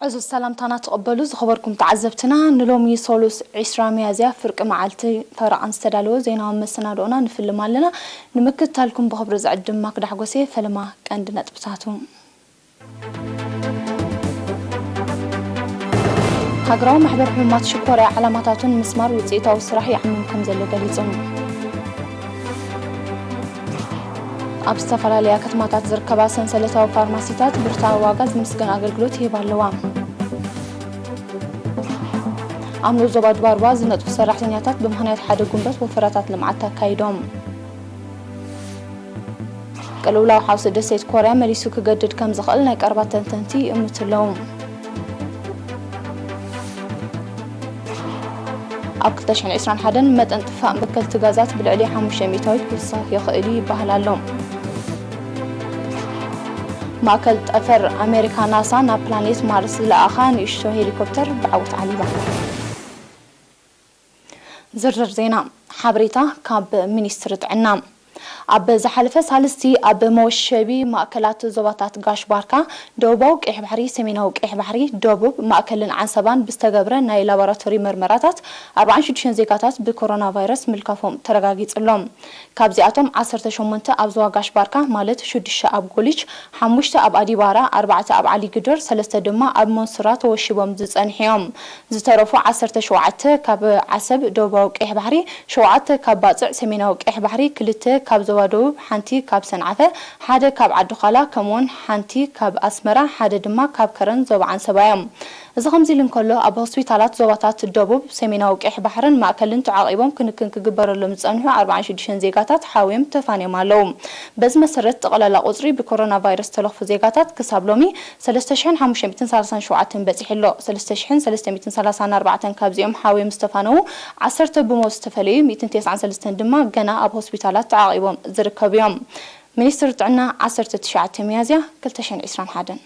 ዕዙዝ ሰላምታና ተቐበሉ ዝኸበርኩም ተዓዘብትና፣ ንሎሚ ሶሉስ ዕስራ ሚያዝያ ፍርቂ መዓልቲ ፈረቓን ዝተዳለወ ዜናዊ መሰናድኦና ንፍልም ኣለና። ንምክትታልኩም ብኽብሪ ዝዕድም ማክዳ ሓጎሴ። ፈለማ ቀንዲ ነጥብታቱ። ሃገራዊ ማሕበር ሕሙማት ሽኮርያ ዕላማታቱን ምስማር ውፅኢታዊ ስራሕ ይዓምም ከም ዘሎ ገሊጹ። ኣብ ዝተፈላለያ ከተማታት ዝርከባ ሰንሰለታዊ ፋርማሲታት ብርትዓዊ ዋጋ ዝምስገን ኣገልግሎት ይህባ ኣለዋ። ኣብ ንኡስ ዞባ ድባርባ ዝነጥፉ ሰራሕተኛታት ብምኽንያት ሓደ ጉንበት ወፈራታት ልምዓት ኣካይዶም። ቅልውላው ሓውሲ ደሴት ኮርያ መሊሱ ክገድድ ከም ዝኽእል ናይ ቀረባ ተንተንቲ ይእምቱ ኣለዉ። ኣብ ክልተ ሽሕን ዕስራን ሓደን መጠን ጥፋእ በከልቲ ጋዛት ብልዕሊ ሓሙሽተ ሚእታዊት ክውስኽ ይኽእል እዩ ይበሃል ኣሎ። ማእከል ጠፈር ኣሜሪካ ናሳ ናብ ፕላኔት ማርስ ዝለኣኻ ንእሽቶ ሄሊኮፕተር ብዓወት ዓሊባ። ዝርዝር ዜና። ሓበሬታ ካብ ሚኒስትሪ ጥዕና። ኣብ ዝሓለፈ ሳልስቲ ኣብ መወሸቢ ማእከላት ዞባታት ጋሽ ባርካ፣ ደቡባዊ ቀይሕ ባሕሪ፣ ሰሜናዊ ቀይሕ ባሕሪ፣ ደቡብ፣ ማእከልን ዓንሰባን ብዝተገብረ ናይ ላቦራቶሪ መርመራታት ኣርባዓን ሽዱሽተን ዜጋታት ብኮሮና ቫይረስ ምልካፎም ተረጋጊጹ ኣሎ። ካብዚኣቶም ዓሰርተ ሸሞንተ ኣብ ዞባ ጋሽ ባርካ ማለት ሽዱሽተ ኣብ ጎሊች፣ ሓሙሽተ ኣብ ኣዲባራ፣ ኣርባዕተ ኣብ ዓሊ ግዶር፣ ሰለስተ ድማ ኣብ መንሱራ ተወሺቦም ዝጸንሑ እዮም። ዝተረፉ ዓሰርተ ሸውዓተ ካብ ዓሰብ ደቡባዊ ቀይሕ ባሕሪ፣ ሸውዓተ ካብ ባጽዕ ሰሜናዊ ቀይሕ ባሕሪ፣ ክልተ ካብ ዞባ ደቡብ፣ ሓንቲ ካብ ሰንዓፈ፣ ሓደ ካብ ዓዲ ዃላ፣ ከምኡውን ሓንቲ ካብ ኣስመራ፣ ሓደ ድማ ካብ ከረን ዞባ ዓንሰባ እዮም። እዚ ከምዚ ኢሉ እንከሎ፣ ኣብ ሆስፒታላት ዞባታት ደቡብ፣ ሰሜናዊ ቀይሕ ባሕርን ማእከልን ተዓቒቦም ክንክን ክግበረሎም ዝጸንሑ ኣርባዓን ሽዱሽተን ዜጋታት ሓውዮም ተፋንዮም ኣለዉ። በዚ መሰረት፣ ጠቕላላ ቁጽሪ ብኮሮና ቫይረስ ዝተለኽፉ ዜጋታት ክሳብ ሎሚ ሰለስተ ሽሕን ሓሙሽተ ሚእትን ሰላሳን ሸውዓተን በጺሑ ኣሎ። ሰለስተ ሽሕን ሰለስተ ሚእትን ሰላሳን ኣርባዕተን ካብዚኦም ሓውዮም ዝተፋነዉ፣ ዓሰርተ ብሞት ዝተፈለዩ፣ ሚእትን ተስዓን ሰለስተን ድማ ገና ኣብ ሆስፒታላት ተዓቒቦም ዝርከቡ እዮም። ሚኒስትሪ ጥዕና፣ ዓሰርተ ትሽዓተ ሚያዝያ ክልተ ሽሕን ዕስራን ሓደን።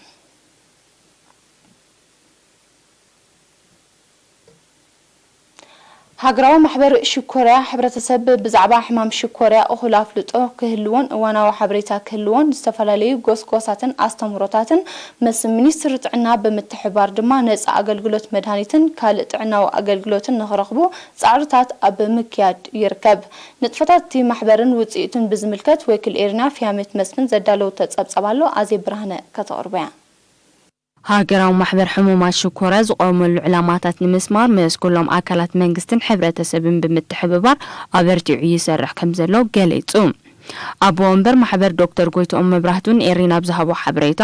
ሃገራዊ ማሕበር ሽኮርያ፣ ሕብረተሰብ ብዛዕባ ሕማም ሽኮርያ እኹል ኣፍልጦ ክህልዎን እዋናዊ ሓበሬታ ክህልዎን፣ ዝተፈላለዩ ጎስጓሳትን ኣስተምህሮታትን ምስ ሚኒስትሪ ጥዕና ብምትሕብባር ድማ ነጻ ኣገልግሎት መድሃኒትን ካልእ ጥዕናዊ ኣገልግሎትን ንኽረኽቡ ጻዕርታት ኣብ ምክያድ ይርከብ። ንጥፈታት እቲ ማሕበርን ውጽኢቱን ብዝምልከት ወኪል ኤሪና ፊያሜት መስፍን ዘዳለወቶ ጸብጻብ ኣሎ፣ ኣዜብ ብርሃነ ከተቕርቦ እያ። ሃገራዊ ማሕበር ሕሙማት ሽኮርያ ዝቖመሉ ዕላማታት ንምስማር ምስ ኩሎም ኣካላት መንግስትን ሕብረተሰብን ብምትሕብባር ኣበርቲዑ ይሰርሕ ከም ዘሎ ገሊጹ። ኣቦ ወንበር ማሕበር ዶክተር ጎይትኦም መብራህቱ ንኤሪና ኣብ ዝሃቦ ሓበሬታ፣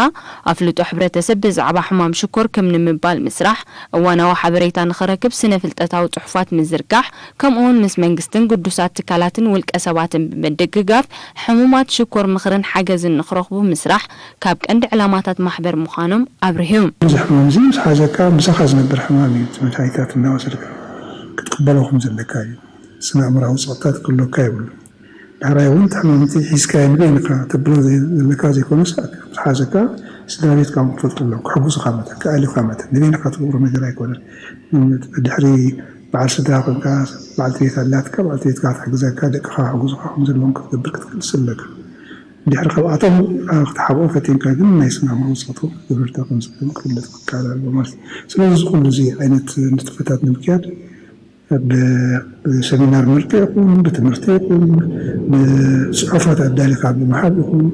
ኣፍልጦ ሕብረተሰብ ብዛዕባ ሕማም ሽኮር ክም ንምባል ምስራሕ፣ እዋናዊ ሓበሬታ ንኽረክብ ስነ ፍልጠታዊ ጽሑፋት ምዝርጋሕ፣ ከምኡ እውን ምስ መንግስትን ግዱሳት ትካላትን ውልቀ ሰባትን ብምድግጋፍ ሕሙማት ሽኮር ምኽርን ሓገዝን ንኽረኽቡ ምስራሕ ካብ ቀንዲ ዕላማታት ማሕበር ምዃኖም ኣብሪሁ። እዚ ሕማም እዚ ምስ ሓዘካ ምሳኻ ዝነብር ሕማም እዩ። እቲ መድሃኒታት እናወሰድካ ክትቅበሎ ከም ዘለካ እዩ። ስነ ኣእምራዊ ጸቕጥታት ክህልወካ የብሉ። ዳሕራይ እውን እቲ ሕማም እቲ ሒዝካዮ ንበይንኻ ተብሎ ዘይ-፣ ዘለካ ዘይኮነስ፣ ምስ ሓዘካ ስድራ ቤትካ እውን ክፈልጡ ኣለዎም። ክሕጉዙኻ መጠን፣ ክኣልዩኻ መጠን፣ ንበይንኻ ትገብሮ ነገር ኣይኮነን። ድሕሪ በዓል ስድራ ኮንካ፣ በዓልቲ ቤት ኣላትካ፣ በዓልቲ ቤትካ ክትሕግዘካ፣ ደቅኻ ክሕግዙኻ ከም ዘለዎም ክትገብር ክትክእል ስለካ። እንድሕር ካብኣቶም፣ አ፣ ክትሓብኦ ፈቲንካ ግን ናይ ስነ ኣእምሮ ውጽኢቱ ክገብርታ ከም ዝኽእል ክፍለጥ ክከኣል ኣለዎ ማለት እዩ። ስለዚ እዚ ኩሉ እዚ ዓይነት ንጥፈታት ንምክያድ ብ-፣ ብሰሚናር መልክዕ ይኹን፣ ብትምህርቲ ይኹን፣ ብጽሑፋት ኣዳሊኻ ብምሃብ ይኹን፣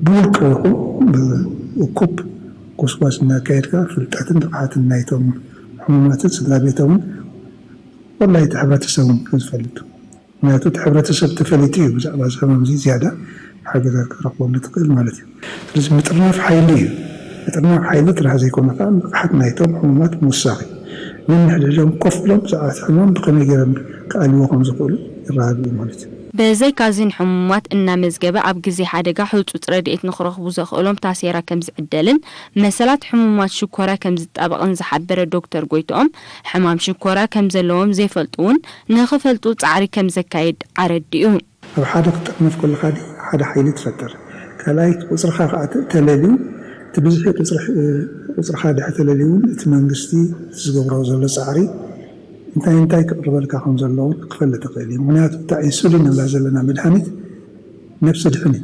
ብውልቂ ይኹን፣ ብእኩብ ጎስጓስ እናካየድካ ፍልጠትን ብቕዓትን ናይቶም ሕሙማትን ስድራ ቤቶምን ወላ እቲ ሕብረተሰብ እውን ዝፈልጥ። ምክንያቱ እቲ ሕብረተሰብ ተፈሊጡ እዩ ብዛዕባ እዚ ሕማም እዚ ዝያዳ ሓገዛት ክትረኽበሉ ትኽእል ማለት እዩ። ስለዚ ምጥርናፍ ሓይሊ እዩ። ምጥርናፍ ሓይሊ ጥራሕ ዘይኮነ ከዓ ንቕሓት ናይቶም ሕሙማት ምውሳኽ እዩ። ነንሕድሕዶም ኮፍ ኢሎም ብዛዕባ እቲ ሕማም ብኸመይ ገይሮም ክኣልይዎ ከም ዝኽእሉ ይረዳድኡ ማለት እዩ። ብዘይካዚ ንሕሙማት እናመዝገበ ኣብ ግዜ ሓደጋ ህጹጽ ረድኤት ንኽረኽቡ ዘኽእሎም ታሴራ ከም ዝዕደልን መሰላት ሕሙማት ሽኮርያ ከም ዝጣበቕን ዝሓበረ ዶክተር ጎይትኦም፣ ሕማም ሽኮርያ ከም ዘለዎም ዘይፈልጡ እውን ንኽፈልጡ ጻዕሪ ከም ዘካይድ ኣረዲኡ። ኣብ ሓደ ክትጥርነፍ ከለኻ ድዩ ሓደ ሓይሊ ትፈጥር። ካልኣይ ቁጽርኻ ከዓ ተ-፣ ተለልዩ እቲ ብዝሒ ቁፅርኻ ድሕር ተለልዩ እውን እቲ መንግስቲ ዝገብሮ ዘሎ ፃዕሪ እንታይ እንታይ ክቕርበልካ ከም ዘለውን ክፈልጥ ይኽእል እዩ። ምክንያቱ እታ ኢንሱሊን ንብላ ዘለና መድሃኒት ነብሲ ድሕን እዩ።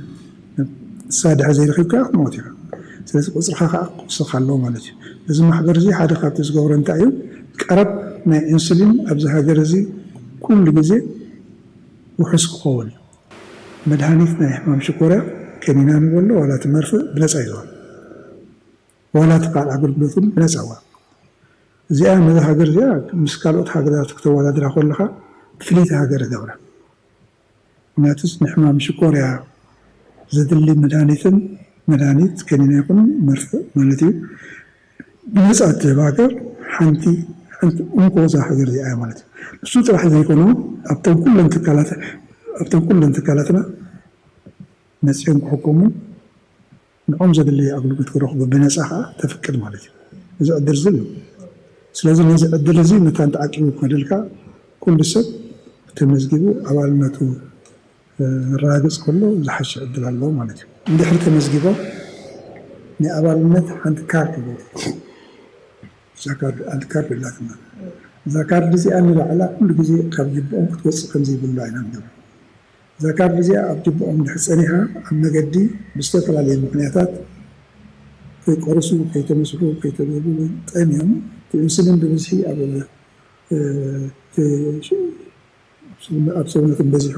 ንሳ ድሕር ዘይረኺብካ ክትሞት ኢኻ። ስለዚ ቁፅርኻ ከዓ ክውስኽ ኣለዎ ማለት እዩ። እዚ ማሕበር እዚ ሓደ ካብቲ ዝገብሮ እንታይ እዩ? ቀረብ ናይ ኢንሱሊን ኣብዚ ሃገር እዚ ኩሉ ግዜ ውሑስ ክኸውን እዩ። መድሃኒት ናይ ሕማም ሽኮርያ ከኒና ንበሎ ዋላ እቲ መርፍእ ብነፃ እዩ ዝህብ። ዋላ እቲ ካልእ ኣገልግሎት እውን ብነፃ እዋ። እዚኣ ነዚ ሃገር እዚኣ ምስ ካልኦት ሃገራት ክተወዳድራ ከለኻ ፍልይቲ ሃገር ይገብራ። ምክንያቱስ ንሕማም ሽኮርያ ዘድሊ መድሃኒትን መድሃኒት ከኒና ይኹን መርፍእ ማለት እዩ ብነፃ እትህብ ሃገር ሓንቲ ሓንቲ እንኮ እዛ ሃገር እዚኣ እያ ማለት እዩ። እሱ ጥራሕ ዘይኮነ ኣብተን ኩለን ትካላት ኣብተን ኩለን ትካላትና መፅኦም ክሕከሙን ንዖም ዘድሊ ኣገልግሎት ክረኽቡ ብነፃ ከዓ ተፍቅድ ማለት እዩ። እዚ ዕድል እዚ ኣሎ። ስለዚ ነዚ ዕድል እዚ መታን ተዓቂቡ ክኸደልካ ኩሉ ሰብ ተመዝጊቡ ኣባልነቱ ረጋግፅ ከሎ ዝሓሸ ዕድል ኣለዎ ማለት እዩ። እንድሕር ተመዝጊቦም ናይ ኣባልነት ሓንቲ ካርድ ይህቡ። እዛ ካርድ ሓንቲ ካርድ ኣላትና። እዛ ካርድ እዚኣ ንባዕላ ኩሉ ግዜ ካብ ጅብኦም ክትወፅእ ከም ዘይብሉ ኢና ንገብር። እዛ ካርድ እዚኣ ኣብ ጅብኦም ድሕር ፀኒሓ ኣብ መገዲ ብዝተፈላለየ ምክንያታት ከይቆረሱ፣ ከይተመስሑ፣ ከይተገብሩ ጠምዮም እቲ ኢንሱሊን ብብዝሒ ኣብ ኣብ ሰውነትን በዚሑ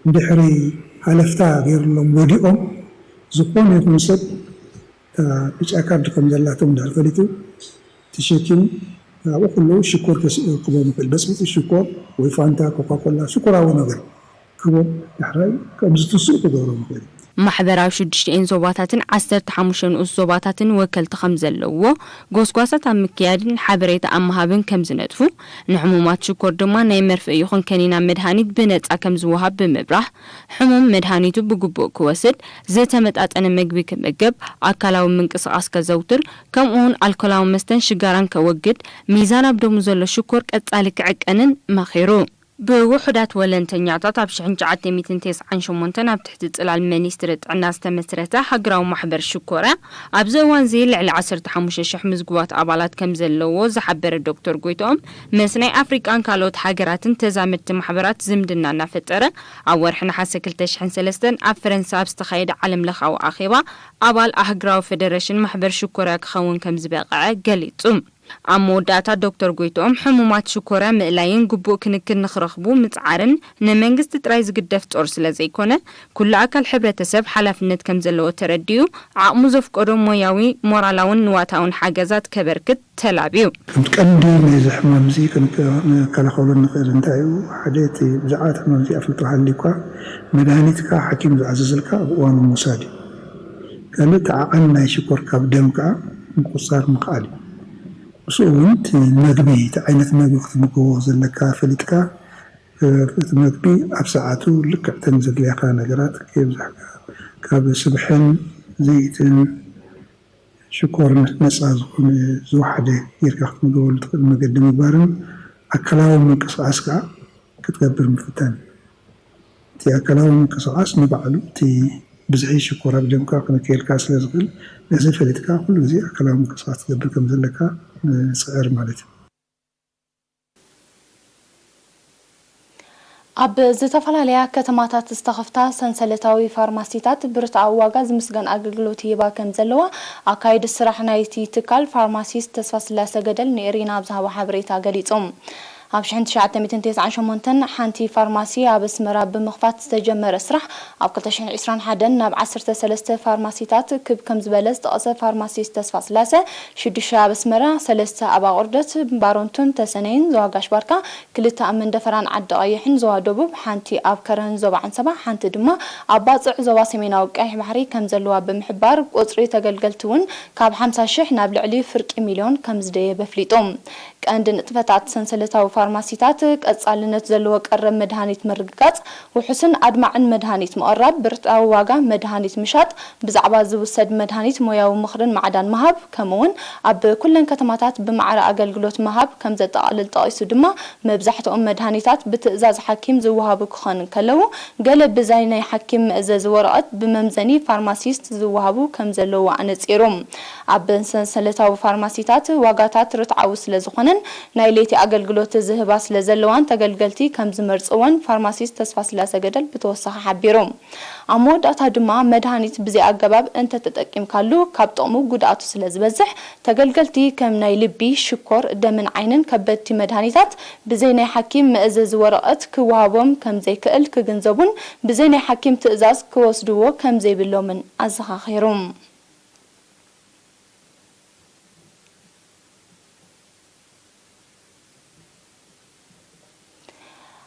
እንድሕሪ ሃለፍታ ገይርሎም ወዲቖም ዝኾነ ይኹን ሰብ እታ ብጫ ካርድ ከም ዘላቶም እንድሕር ፈሊጡ ተሸኪሙ ኣብኡ ከለዉ ሽኮር ክቦም ይኽእል። በፅብፂ ሽኮር ወይ ፋንታ፣ ኮካኮላ፣ ሽኮራዊ ነገር ክቦም ዳሕራይ ከም ዝትስኡ ክገብሮም ይኽእል። ማሕበራዊ ሽዱሽተኤን ዞባታትን ዓሰርተ ሓሙሽተ ንኡስ ዞባታትን ወከልቲ ከም ዘለውዎ፣ ጎስጓሳት ኣብ ምክያድን ሓበሬታ ኣብ ምሃብን ከም ዝነጥፉ፣ ንሕሙማት ሽኮር ድማ ናይ መርፍእ ይኹን ከኒና መድሃኒት ብነጻ ከም ዝወሃብ ብምብራህ፣ ሕሙም መድሃኒቱ ብግቡእ ክወስድ፣ ዝተመጣጠነ መግቢ ክምገብ፣ ኣካላዊ ምንቅስቓስ ከዘውትር፣ ከምኡውን ኣልኮላዊ መስተን ሽጋራን ከወግድ፣ ሚዛን ኣብ ደሙ ዘሎ ሽኮር ቀጻሊ ክዕቀንን መኺሩ። ብውሑዳት ወለንተኛታት ኣብ ሽሕን ትሽዓተ ሚእትን ተስዓን ሸሞንተን ኣብ ትሕቲ ጽላል ሚኒስትሪ ጥዕና ዝተመስረተ ሃገራዊ ማሕበር ሽኮርያ፣ ኣብዚ እዋንዚ ልዕሊ ዓሰርተ ሓሙሽተ ሽሕ ምዝጉባት ኣባላት ከም ዘለዎ ዝሓበረ ዶክተር ጎይትኦም፣ ምስ ናይ ኣፍሪቃን ካልኦት ሃገራትን ተዛመድቲ ማሕበራት ዝምድና እናፈጠረ፣ ኣብ ወርሒ ነሓሰ ክልተ ሽሕን ሰለስተን ኣብ ፈረንሳ ኣብ ዝተኻየደ ዓለምለኻዊ ኣኼባ ኣባል ኣህግራዊ ፈደረሽን ማሕበር ሽኮርያ ክኸውን ከም ዝበቕዐ ገሊጹ። ኣብ መወዳእታ ዶክተር ጎይትኦም፣ ሕሙማት ሽኮርያ ምእላይን ግቡእ ክንክን ንኽረኽቡ ምጽዓርን ንመንግስቲ ጥራይ ዝግደፍ ጾር ስለ ዘይኮነ፣ ኩሉ ኣካል ሕብረተሰብ ሓላፍነት ከም ዘለዎ ተረዲኡ፣ ዓቕሙ ዘፍቀዶ ሞያዊ፣ ሞራላውን ንዋታውን ሓገዛት ከበርክት ተላብዩ። ከምቲ ቀንዲ ናይዚ ሕማም እዚ ክንከላኸሎ ንኽእል እንታይ እዩ? ሓደ እቲ ብዛዕባ እቲ ሕማም እዚ ኣፍልጦ ሃልዩ እኳ መድሃኒትካ ሓኪም ዝኣዘዘልካ ኣብ እዋኑ ምውሳድ እዩ። ካልእ እቲ ዓቐን ናይ ሽኮር ካብ ደም ከዓ ምቁፅፃር ምኽኣል እዩ። ምስኡ እውን እቲ መግቢ እቲ ዓይነት መግቢ ክትምገቦ ዘለካ ፈሊጥካ እቲ መግቢ ኣብ ሰዓቱ ልክዕ እተን ዘድልያካ ነገራት ከየብዛሕካ ካብ ስብሕን ዘይትን ሽኮር ነፃ ዝኾነ ዝወሓደ ጌርካ ክትምገበሉ ትኽእል መገዲ ምግባርን ኣካላዊ ምንቅስቓስ ከዓ ክትገብር ምፍታን እዩ። እቲ ኣካላዊ ምንቅስቓስ ንባዕሉ እቲ ብዝሒ ሽኮር ኣብ ደምካ ክነክየልካ ስለ ዝኽእል ነዚ ፈሊጥካ ኩሉ ግዜ ኣካላዊ ምንቅስቓስ ክትገብር ከም ዘለካ ንፅዕር ማለት እዩ። ኣብ ዝተፈላለያ ከተማታት ዝተኸፍታ ሰንሰለታዊ ፋርማሲታት ብርትዓዊ ዋጋ ዝምስገን ኣገልግሎት ይህባ ከም ዘለዋ ኣካይዲ ስራሕ ናይቲ ትካል ፋርማሲስት ተስፋስላሰ ገደል ንኤሪና ኣብ ዝሃቦ ሓበሬታ ገሊጹ። ኣብ ሽሕን ትሽዓተ ሚእትን ተስዓን ሸሞንተን ሓንቲ ፋርማሲ ኣብ ኣስመራ ብምኽፋት ዝተጀመረ ስራሕ ኣብ ክልተ ሽሕን ዕስራን ሓደን ናብ ዓሰርተ ሰለስተ ፋርማሲታት ክብ ከም ዝበለ ዝጠቐሰ ፋርማሲስት ተስፋስላሰ ሽዱሽተ ኣብ ኣስመራ፣ ሰለስተ ኣብ ኣቑርደት፣ ባሮንቱን ተሰነይን ዞባ ጋሽ ባርካ፣ ክልተ ኣብ መንደፈራን ዓዲ ቀይሕን ዞባ ደቡብ፣ ሓንቲ ኣብ ከረን ዞባ ዓንሰባ፣ ሓንቲ ድማ ኣብ ባጽዕ ዞባ ሰሜናዊ ቀይሕ ባሕሪ ከም ዘለዋ ብምሕባር፣ ቁጽሪ ተገልገልቲ እውን ካብ ሓምሳ ሽሕ ናብ ልዕሊ ፍርቂ ሚልዮን ከም ዝደየበ ኣፍሊጡ። ቀንዲ ንጥፈታት ሰንሰለታዊ ፋርማሲታት ቀጻልነት ዘለዎ ቀረብ መድሃኒት ምርግጋጽ፣ ውሑስን ኣድማዕን መድሃኒት ምቕራብ፣ ብርትዓዊ ዋጋ መድሃኒት ምሻጥ፣ ብዛዕባ ዝውሰድ መድሃኒት ሞያዊ ምኽርን ማዕዳን ምሃብ፣ ከምኡውን ኣብ ኩለን ከተማታት ብማዕረ ኣገልግሎት ምሃብ ከም ዘጠቓልል ጠቒሱ ድማ፣ መብዛሕትኦም መድሃኒታት ብትእዛዝ ሓኪም ዝወሃቡ ክኾኑ እንከለዉ፣ ገለ ብዘይ ናይ ሓኪም መእዘዚ ወረቐት ብመምዘኒ ፋርማሲስት ዝወሃቡ ከም ዘለዉ ኣነጺሩ። ኣብ ሰንሰለታዊ ፋርማሲታት ዋጋታት ርትዓዊ ስለ ዝኾነን ናይ ለይቲ ኣገልግሎት ዝህባ ስለ ዘለዋን ተገልገልቲ ከም ዝመርጽወን ፋርማሲስት ተስፋስላሰ ገደል ብተወሳኺ ሓቢሩ። ኣብ መወዳእታ ድማ መድሃኒት ብዘይ ኣገባብ እንተተጠቂምካሉ ካብ ጥቕሙ ጉድኣቱ ስለ ዝበዝሕ ተገልገልቲ ከም ናይ ልቢ፣ ሽኮር፣ ደምን ዓይንን ከበድቲ መድሃኒታት ብዘይ ናይ ሓኪም መእዘዚ ወረቐት ክወሃቦም ከም ዘይክእል ክግንዘቡን ብዘይ ናይ ሓኪም ትእዛዝ ክወስድዎ ከም ዘይብሎምን ኣዘኻኺሩ።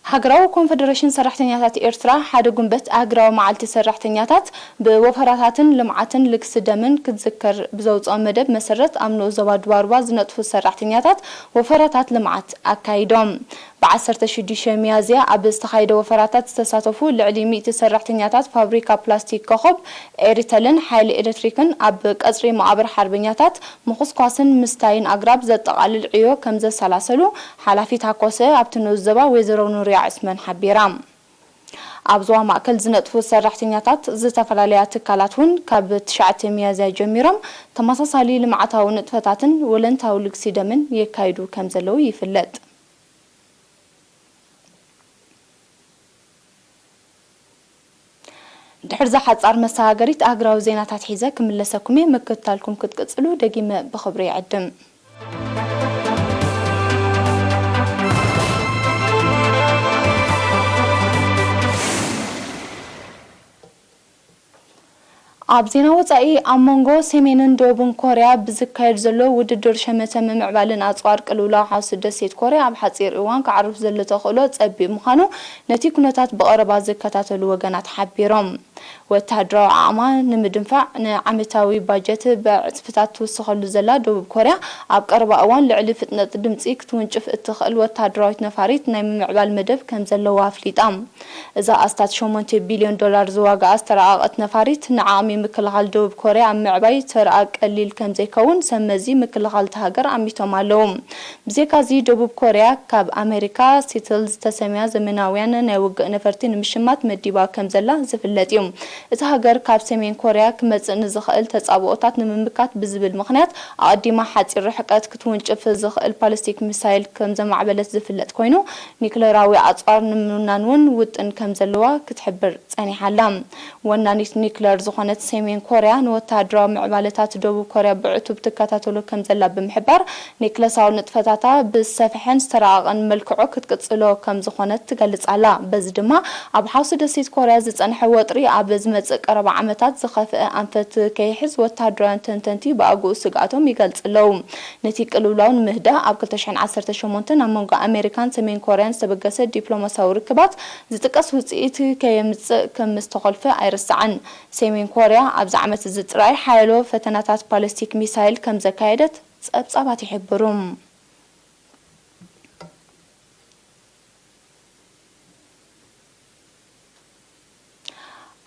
ሃገራዊ ኮንፈደሬሽን ሰራሕተኛታት ኤርትራ ሓደ ጉንበት ኣህግራዊ መዓልቲ ሰራሕተኛታት ብወፈራታትን ልምዓትን ልግሲ ደምን ክትዝክር ብዘውፅኦ መደብ መሰረት ኣብ ንኡስ ዞባ ዱባሩባ ዝነጥፉ ሰራሕተኛታት ወፈራታት ልምዓት ኣካይዶም። ብ16 ሚያዝያ ኣብ ዝተኻየደ ወፈራታት ዝተሳተፉ ልዕሊ ሚእቲ ሰራሕተኛታት ፋብሪካ ፕላስቲክ ኮኾብ ኤሪተልን ሓይሊ ኤሌክትሪክን ኣብ ቀፅሪ መቓብር ሓርበኛታት ምኹስኳስን ምስታይን ኣግራብ ዘጠቓልል ዕዮ ከም ዘሰላሰሉ ሓላፊት ሃኮሰ ኣብቲ ንኡስ ዞባ ወይዘሮ ኑርያ ዑስማን ሓቢራ። ኣብ ዞባ ማእከል ዝነጥፉ ሰራሕተኛታት ዝተፈላለያ ትካላት እውን ካብ ትሽዓተ ሚያዝያ ጀሚሮም ተመሳሳሊ ልምዓታዊ ንጥፈታትን ወለንታዊ ልግሲ ደምን የካይዱ ከም ዘለዉ ይፍለጥ። ድሕርዛ ሓጻር መሰጋገሪት ኣህግራዊ ዜናታት ሒዘ ክምለሰኩም እየ። ምክትታልኩም ክትቅጽሉ ደጊመ ብኽብሪ ይዕድም። ኣብ ዜና ወጻኢ፣ ኣብ መንጎ ሰሜንን ደቡብን ኮርያ ብዝካየድ ዘሎ ውድድር ሸመተ ምምዕባልን ኣጽዋር ቅልውላው ሓውሲ ደሴት ኮርያ ኣብ ሓጺር እዋን ክዓርፍ ዘሎ ተኽእሎ ጸቢብ ምዃኑ ነቲ ኩነታት ብቐረባ ዝከታተሉ ወገናት ሓቢሮም። ወተሃደራዊ ዓቕማ ንምድንፋዕ ንዓመታዊ ባጀት ብዕጽፍታት ትውስኸሉ ዘላ ደቡብ ኮርያ፣ ኣብ ቀረባ እዋን ልዕሊ ፍጥነት ድምጺ ክትውንጭፍ እትኽእል ወተሃደራዊት ነፋሪት ናይ ምምዕባል መደብ ከም ዘለዋ ኣፍሊጣ። እዛ ኣስታት ሸሞንተ ቢልዮን ዶላር ዝዋጋኣ ዝተረቓቐት ነፋሪት፣ ንዓቕሚ ምክልኻል ደቡብ ኮርያ ኣብ ምዕባይ ተራኣ ቀሊል ከም ዘይከውን ሰብ መዚ ምክልኻል እታ ሃገር ኣሚቶም ኣለዉ። ብዘይካዚ፣ ደቡብ ኮርያ ካብ ኣሜሪካ ሲትል ዝተሰምያ ዘመናውያን ናይ ውግእ ነፈርቲ ንምሽማት መዲባ ከም ዘላ ዝፍለጥ እዩ። እታ ሃገር ካብ ሰሜን ኮርያ ክመጽእ ንዝኽእል ተጻብኦታት ንምምካት ብዝብል ምኽንያት፣ ኣቐዲማ ሓጺር ርሕቀት ክትውንጭፍ ዝኽእል ባሊስቲክ ሚሳይል ከም ዘማዕበለት ዝፍለጥ ኮይኑ፣ ኒክለራዊ ኣጽዋር ንምውናን እውን ውጥን ከም ዘለዋ ክትሕብር ጸኒሓ ኣላ። ወናኒት ኒክለር ዝኾነት ሰሜን ኮርያ፣ ንወተሃደራዊ ምዕባለታት ደቡብ ኮርያ ብዕቱብ ትከታተሎ ከም ዘላ ብምሕባር፣ ኒክለሳዊ ንጥፈታታ ብዝሰፍሐን ዝተራቐቐን መልክዑ ክትቅጽሎ ከም ዝኾነት ትገልጽ ኣላ። በዚ ድማ፣ ኣብ ሓውሲ ደሴት ኮርያ ዝጸንሐ ወጥሪ ኣብ ዝመጽእ ቀረባ ዓመታት ዝኸፍአ ኣንፈት ከይሕዝ ወተሃደራውያን ተንተንቲ ብኣግኡ ስግኣቶም ይገልጽ ኣለዉ። ነቲ ቅልውላው ንምህዳእ፣ ኣብ ክልተ ሽሕን ዓሰርተ ሸሞንተን ኣብ መንጎ ኣሜሪካን ሰሜን ኮርያን ዝተበገሰ ዲፕሎማሲያዊ ርክባት ዝጥቀስ ውጽኢት ከየምጽእ ከም ዝተኾልፈ ኣይርሳዕን። ሰሜን ኮርያ ኣብዚ ዓመት እዚ ጥራይ ሓያሎ ፈተናታት ባሊስቲክ ሚሳይል ከም ዘካየደት ጸብጻባት ይሕብሩ።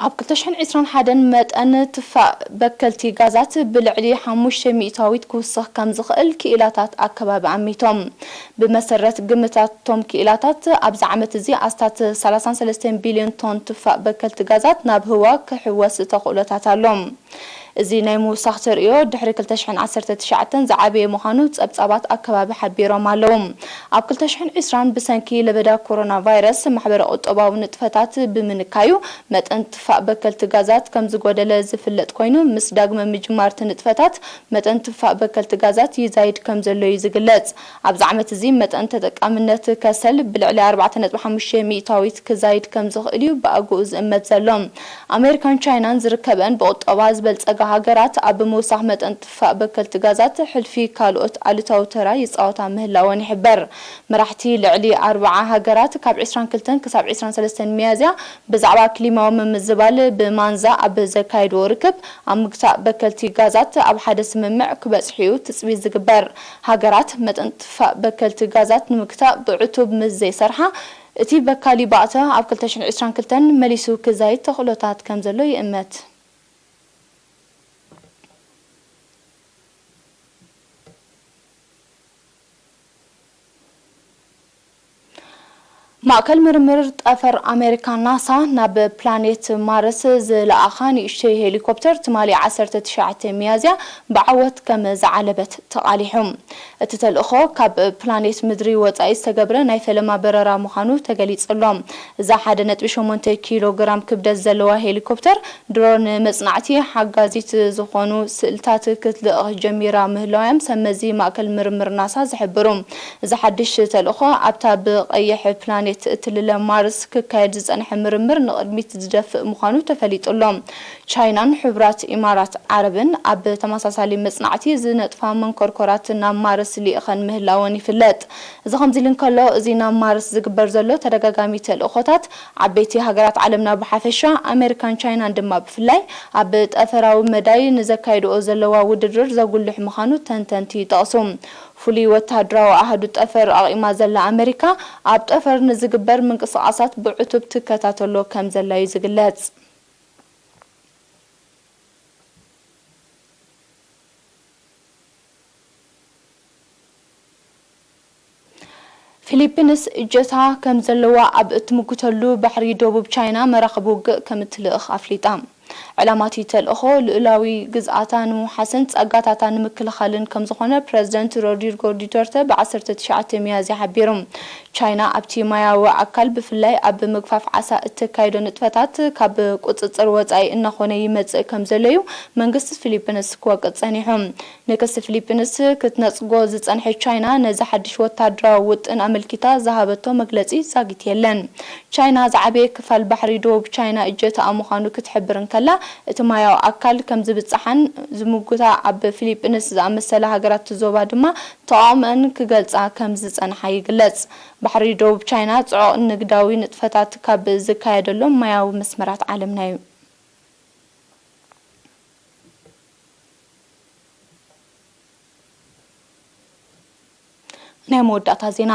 ኣብ ክልተ ሽሕን ዕስራን ሓደን መጠን ትፋእ በከልቲ ጋዛት ብልዕሊ ሓሙሽተ ሚእታዊት ክውስኽ ከም ዝኽእል ክኢላታት ኣከባቢ ኣሚቶም። ብመሰረት ግምታት እቶም ክኢላታት፣ ኣብዚ ዓመት እዚ ኣስታት ሰላሳን ሰለስተን ቢልዮን ቶን ትፋእ በከልቲ ጋዛት ናብ ህዋ ክሕወስ ተኽእሎታት ኣሎ። እዚ ናይ ምውሳኽ ተርእዮ ድሕሪ ክልተ ሽሕን ዓሰርተ ትሽዓተን ዝዓበየ ምዃኑ ጸብጻባት ኣከባቢ ሓቢሮም ኣለዉ። ኣብ ክልተ ሽሕን ዕስራን ብሰንኪ ለበዳ ኮሮና ቫይረስ ማሕበረ ቁጠባዊ ንጥፈታት ብምንካዩ መጠን ትፋእ በከልቲ ጋዛት ከም ዝጎደለ ዝፍለጥ ኮይኑ፣ ምስ ዳግመ ምጅማር እቲ ንጥፈታት መጠን ትፋእ በከልቲ ጋዛት ይዛይድ ከም ዘሎ እዩ ዝግለጽ። ኣብዚ ዓመት እዚ መጠን ተጠቃምነት ከሰል ብልዕሊ ኣርባዕተ ነጥቢ ሓሙሽተ ሚእታዊት ክዛይድ ከም ዝኽእል እዩ ብኣግኡ ዝእመት ዘሎ። ኣሜሪካን ቻይናን ዝርከበን ብቁጠባ ዝበልጸጋ ሃገራት ኣብ ምውሳኽ መጠን ጥፋእ በከልቲ ጋዛት ሕልፊ ካልኦት ኣሉታዊ ተራ ይጻወታ ምህላወን ይሕበር። መራሕቲ ልዕሊ ኣርብዓ ሃገራት ካብ ዕስራን ክልተን ክሳብ ዕስራን ሰለስተን ሚያዝያ ብዛዕባ ክሊማዊ ምምዝባል ብማንዛ ኣብ ዘካየድዎ ርክብ፣ ኣብ ምግታእ በከልቲ ጋዛት ኣብ ሓደ ስምምዕ ክበጽሑ እዩ ትጽቢት ዝግበር። ሃገራት መጠን ጥፋእ በከልቲ ጋዛት ንምግታእ ብዕቱብ ምስ ዘይሰርሓ፣ እቲ በካሊ ባእተ ኣብ ክልተ ሽሕን ዕስራን ክልተን መሊሱ ክዛይድ ተኽእሎታት ከም ዘሎ ይእመት። ማእከል ምርምር ጠፈር ኣሜሪካ ናሳ ናብ ፕላኔት ማርስ ዝለኣኻ ንእሽተይ ሄሊኮፕተር ትማሊ ዓሰርተ ትሽዓተ ሚያዝያ ብዓወት ከም ዝዓለበት ተቓሊሑ። እቲ ተልእኾ ካብ ፕላኔት ምድሪ ወጻኢ ዝተገብረ ናይ ፈለማ በረራ ምዃኑ ተገሊጹ ኣሎ። እዛ ሓደ ነጥቢ ሸሞንተ ኪሎ ግራም ክብደት ዘለዋ ሄሊኮፕተር ድሮ ንመጽናዕቲ ሓጋዚት ዝኾኑ ስእልታት ክትልእኽ ጀሚራ ምህላዋዮም ሰብ መዚ ማእከል ምርምር ናሳ ዝሕብሩ። እዚ ሓድሽ ተልእኾ ኣብታ ብቐይሕ ፕላኔት እትልለ ማርስ ክካየድ ዝጸንሐ ምርምር ንቕድሚት ዝደፍእ ምዃኑ ተፈሊጡ ኣሎ። ቻይናን ሕቡራት ኢማራት ዓረብን ኣብ ተመሳሳሊ መጽናዕቲ ዝነጥፋ መንኮርኮራት ናብ ማርስ ልኢኸን ምህላወን ይፍለጥ። እዚ ከምዚ ኢሉ እንከሎ፣ እዚ ናብ ማርስ ዝግበር ዘሎ ተደጋጋሚ ተልእኾታት፣ ዓበይቲ ሃገራት ዓለምና ብሓፈሻ፣ ኣሜሪካን ቻይናን ድማ ብፍላይ፣ ኣብ ጠፈራዊ መዳይ ንዘካይድኦ ዘለዋ ውድድር ዘጉልሕ ምዃኑ ተንተንቲ ይጠቕሱ። ፍሉይ ወተሃደራዊ ኣሃዱ ጠፈር ኣቕማ ዘላ ኣሜሪካ፣ ኣብ ጠፈር ንዝግበር ምንቅስቓሳት ብዕቱብ ትከታተሎ ከም ዘላ እዩ ዝግለጽ። ፊሊፒንስ እጀታ ከም ዘለዋ ኣብ እትምጉተሉ ባሕሪ ደቡብ ቻይና መራኽብ ውግእ ከም እትልእኽ ኣፍሊጣ። ዕላማ እቲ ተልእኾ ልኡላዊ ግዝኣታ ንምውሓስን ጸጋታታ ንምክልኻልን ከም ዝኾነ ፕረዚደንት ሮድሪጎ ዱተርተ ብ ዓሰርተ ትሽዓተ ሚያዝያ ሓቢሩ። ቻይና ኣብቲ ማያዊ ኣካል ብፍላይ ኣብ ምግፋፍ ዓሳ እተካይዶ ንጥፈታት ካብ ቁጽጽር ወጻኢ እናኾነ ይመጽእ ከም ዘሎ እዩ መንግስቲ ፊሊፒንስ ክወቅጽ ጸኒሑ። ንክሲ ፊሊፒንስ ክትነጽጎ ዝጸንሐት ቻይና፣ ነዚ ሓድሽ ወታደራዊ ውጥን ኣመልኪታ ዝሃበቶ መግለጺ ዛጊት የለን። ቻይና ዝዓበየ ክፋል ባሕሪ ደቡብ ቻይና እጀታኣ ምዃኑ ክትሕብር እንከላ፣ እቲ ማያዊ ኣካል ከም ዝብጽሓን ዝምጉታ ኣብ ፊሊፒንስ ዝኣመሰላ ሃገራት እቲ ዞባ ድማ ተቓውሞአን ክገልጻ ከም ዝጸንሓ ይግለጽ። ባሕሪ ደቡብ ቻይና ጽዑቕ ንግዳዊ ንጥፈታት ካብ ዝካየደሎም ማያዊ መስመራት ዓለምና እዩ። ናይ መወዳእታ ዜና።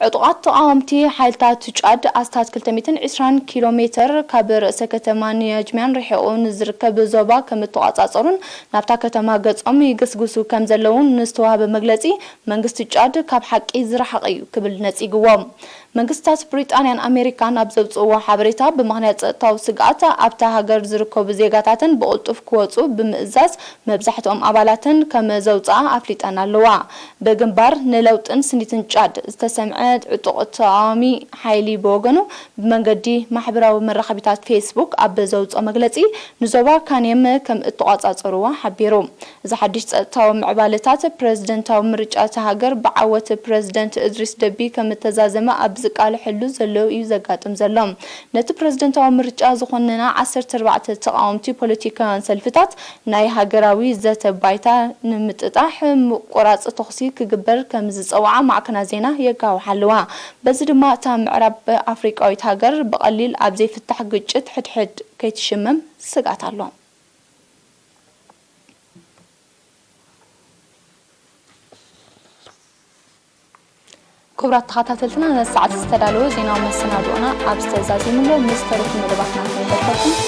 ዕጡቓት ተቓወምቲ ሓይልታት ጫድ ኣስታት ክልተ ሚእትን ዕስራን ኪሎ ሜተር ካብ ርእሰ ከተማ ንያጅሚያን ርሒቑ ንዝርከብ ዞባ ከም እተቋጻጸሩን ናብታ ከተማ ገጾም ይግስግሱ ከም ዘለውን ንዝተዋህበ መግለጺ፣ መንግስቲ ጫድ ካብ ሓቂ ዝረሓቐ እዩ ክብል ነጺግዎ። መንግስታት ብሪጣንያን ኣሜሪካን ኣብ ዘውጽእዎ ሓበሬታ፣ ብምኽንያት ጸጥታዊ ስግኣት ኣብታ ሃገር ዝርከቡ ዜጋታተን ብቕልጡፍ ክወጹ ብምእዛዝ፣ መብዛሕትኦም ኣባላተን ከም ዘውጽኣ ኣፍሊጠን ኣለዋ። ብግንባር ንለውጥን ስኒትን ጫድ ዝተሰምዐ ዕጡቕ ተቓዋሚ ሓይሊ ብወገኑ፣ ብመንገዲ ማሕበራዊ መራኸቢታት ፌስቡክ ኣብ ዘውጽኦ መግለጺ፣ ንዞባ ካኔም ከም እተቋጻጸርዋ ሓቢሩ። እዚ ሓድሽ ጸጥታዊ ምዕባለታት፣ ፕረዚደንታዊ ምርጫ እታ ሃገር ብዓወት ፕረዚደንት እድሪስ ደቢ ከም እተዛዘመ ኣብ ዝቃለሐሉ ዘሎ እዩ ዘጋጥም ዘሎ። ነቲ ፕረዚደንታዊ ምርጫ ዝኾነና ዓሰርተ ኣርባዕተ ተቓወምቲ ፖለቲካውያን ሰልፍታት፣ ናይ ሃገራዊ ዘተ ባይታ ንምጥጣሕ ምቁራጽ ተኹሲ ክግበር ከም ዝጸውዓ ማዕከናት ዜና የጋውሓ ኣለዋ። በዚ ድማ እታ ምዕራብ ኣፍሪቃዊት ሃገር ብቐሊል ኣብ ዘይፍታሕ ግጭት ሕድሕድ ከይትሽመም ስግኣት ኣሎ። ክቡራት ተኸታተልትና፣ ነዚ ሰዓት ዝተዳለወ ዜናዊ መሰናድኦና ኣብዚ ተዛዚሙ ኣሎ። ምስ ተረፉ መደባትና ክንበርከኩም